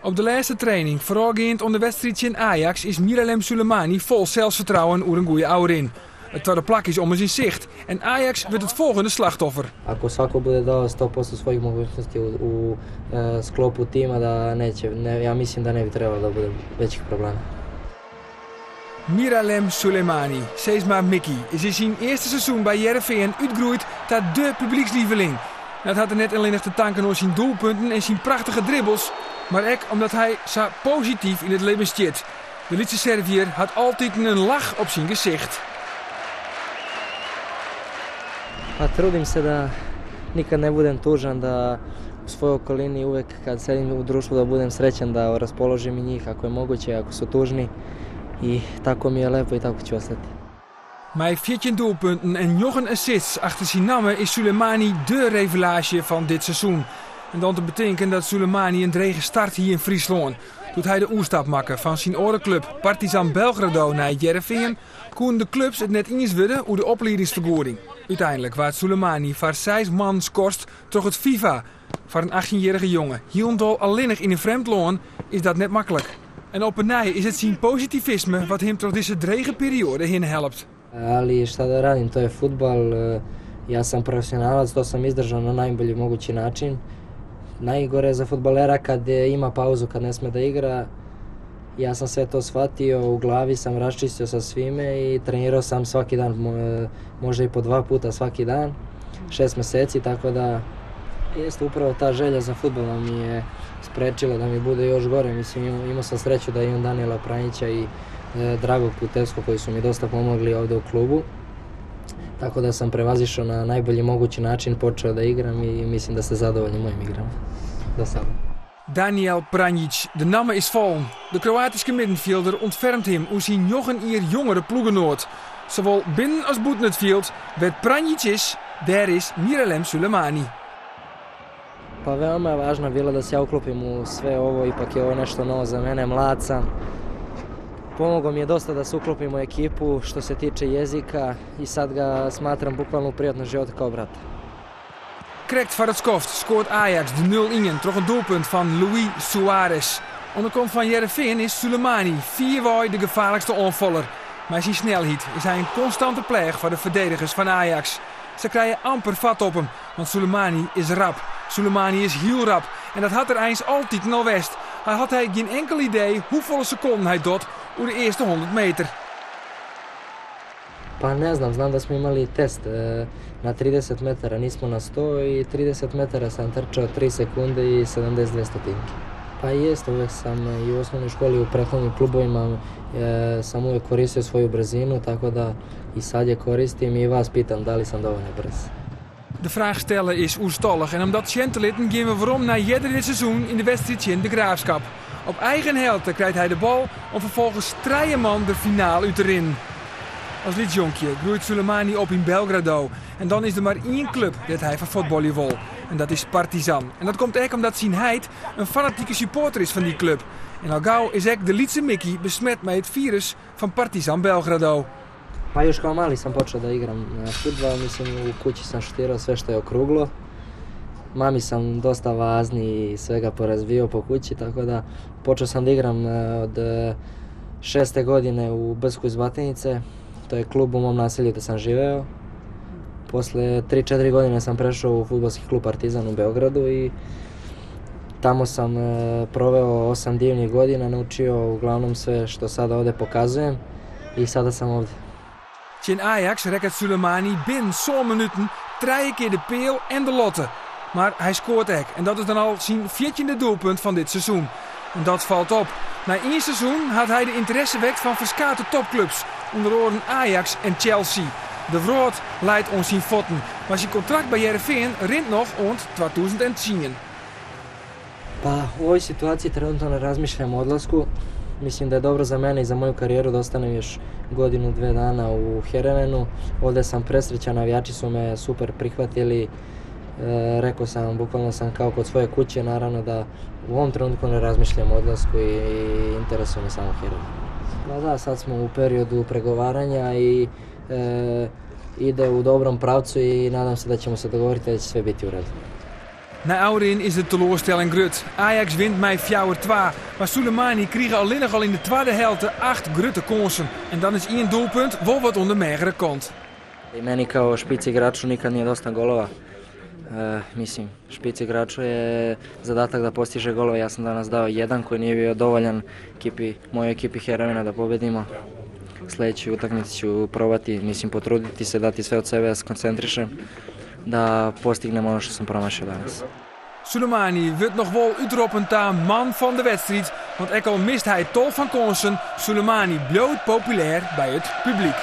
Op de lêste training, foarôfgeand oan de wedstriid tsjin Ajax, is Miralem Sulejmani fol selsfertrouwen oer in goede ôfrin. It twadde plak is ommers yn sicht en Ajax wurdt it folgjende slachtoffer. Ako svako bude dao 100% svojih mogućnosti u sklopu tima da neće, ne, ja mislim da ne bi trebalo da bude većih problema. Miralem Sulejmani, sis mar Mickey, is yn syn earste seizoen by Hearrenfean útgroeid ta dé publykslieveling. Dat hat er net allinnich te tanken oan syn doelpunten en syn prachtige dribbels, mar ek omdat hy sa posityf yn it libben stiet. De lytse Serviër hat altiten in lach op syn gesicht. Pa trudim se da nikad ne budem tužan, da u svojoj okolini uvek kad sedim u društvu da budem srećan, da raspoložim i njih ako je moguće, ako su tužni i tako mi je lepo i tako ću ostati. Mei 14 doelpunten en njoggen assists achter syn namme is Sulejmani dé revelaasje fan dit seizoen. En dan te betinken dat Sulejmani in drege start hie yn Fryslân. Doe't hy de oerstap makke fan syn oare klup Partizan Belgrado nei Hearrenfean, koenen de klups it net iens wurde oer de opliedingsfergoeding. Uteinlik waard Sulejmani foar seis moannen skorst troch it FIFA. Foar in achttjinjierrige jonge, hielendal allinnich yn in frjemd lân, is dat net maklik. En op 'e nij is it syn positivisme wat him troch dizze drege perioade hinne helpt. Ali šta da radim, to je fudbal, ja sam profesionalac, to sam izdržao na najbolji mogući način. Najgore je za fudbalera kad ima pauzu, kad ne sme da igra. Ja sam sve to shvatio, u glavi sam raščistio sa svime i trenirao sam svaki dan, možda i po dva puta svaki dan, 6 meseci, tako da jeste upravo ta želja za fudbalom mi je sprečila da mi bude još gore. Mislim, imao sam sreću da imam Daniela Pranjića i Dragog Putevskog koji su mi dosta pomogli ovde u klubu. Tako da sam prevazišao na najbolji mogući način, počeo da igram i mislim da ste zadovoljni mojim igrama do sada. Daniel Pranjic, de namme is fallen. De Kroatyske middenfjilder ûntfermt him oer syn njoggen jier jongere ploechgenoat. Sawol binnen as bûten it fjild, wêr't Pranjic is, dêr is Miralem Sulejmani. Pa veoma je važno bilo da se ja uklopim u sve ovo, ipak je ovo nešto novo za mene, mlad sam. Pomogao mi je dosta da se uklopim u ekipu što se tiče jezika i sad ga smatram bukvalno u prijatnom životu kao brata. Krekt foar it skoft skoart Ajax de 0-1 troch in doelpunt fan Luis Suarez. Oan de kant fan Hearrenfean is Sulejmani fierwei de gefaarlikste oanfaller. Mei syn snelheid is hy in konstante pleach foar de ferdedigers fan Ajax. Se krije amper fat op him, want Sulejmani is rap. Sulejmani is hiel rap en dat hat er eins altiten al west. Al hat hy gjin inkel idee hoefolle sekonden hy docht oer de earste 100 meter. Pa ne znam, znam da smo imali test na 30 metara, nismo na 100 i 30 metara sam trčao 3 sekunde i 72 stotinke. Pa jeste, uvek sam i u osnovnoj školi, u prethodnim klubovima sam uvek koristio svoju brzinu, tako da i sad je koristim i vas pitam da li sam dovoljno brz. De fraach stelle is oerstallich en om dat sjen te litten gean we werom nei earder dit seizoen yn de wedstriid tsjin De Graafschap. Op eigen helte krijt hy de bal om ferfolgens trije man der finaal út te rinnen. As lyts jonkje groeit Sulejmani op yn Belgrado en dan is der mar ien klup dêr't hy foar fuotbalje wol en dat is Partizan. En dat komt ek omdat syn heit in fanatike supporter is fan dy klup. En al gau is ek de lytse Mickey besmet mei it firus fan Partizan Belgrado. Pa još kao mali sam počeo da igram fudbal, mislim u kući sam šutirao sve što je okruglo. Mami sam dosta vazni i svega porazbio po kući, tako da počeo sam da igram od 6. godine u Brsku iz Batinice. To je klub u mom naselju gde sam živeo. Posle 3-4 godine sam prešao u fudbalski klub Partizan u Beogradu i tamo sam proveo 8 divnih godina, naučio uglavnom sve što sada ovde pokazujem i sada sam ovde. Tsjin Ajax rekket Sulejmani binnen sân minuten trije kear de peal en de latte. Mar hy skoart ek en dat is dan al syn 14e doelpunt fan dit seizoen. En dat falt op. Nei ien seizoen hat hy de ynteresse wekt fan ferskate topklups, ûnder oaren Ajax en Chelsea. De wrâld leit oan syn fuotten, mar syn kontrakt by Hearrenfean rint noch oant 2010. Pa u ovoj situaciji trenutno ne razmišljam o odlasku. Mislim da je dobro za mene i za moju karijeru da ostanem još godinu, dve dana u Heerenveenu. Ovde sam presrećan, navijači su me super prihvatili. Rekao sam, bukvalno sam kao kod svoje kuće, naravno da u ovom trenutku ne razmišljam o odlasku i interesuje me samo Heerenveen. Pa da, sad smo u periodu pregovaranja i ide u dobrom pravcu i nadam se da ćemo se dogovoriti da će sve biti u redu. Nei ôfrin is de teloarstelling grut. Ajax wint mei 4-2, mar Sulejmani krige allinnich al yn de twadde helte acht grutte kânsen. En dan is ien doelpunt wol wat oan de meagere kant. I meni kao špic igraču nikad nije dosta golova. E, mislim, špic igraču je zadatak da postiže golove. Ja sam danas dao jedan koji nije bio dovoljan ekipi, mojoj ekipi Heerenveena da pobedimo. Sledećoj utakmici ću probati, mislim, potruditi se, dati sve od sebe, da se koncentrišem, da postignem ono što sam promašio danas. Sulejmani wurdt noch wol útroppen ta man fan de wedstriid, want ek al mist hy tal fan kânsen, Sulejmani bliuwt populêr by it publyk.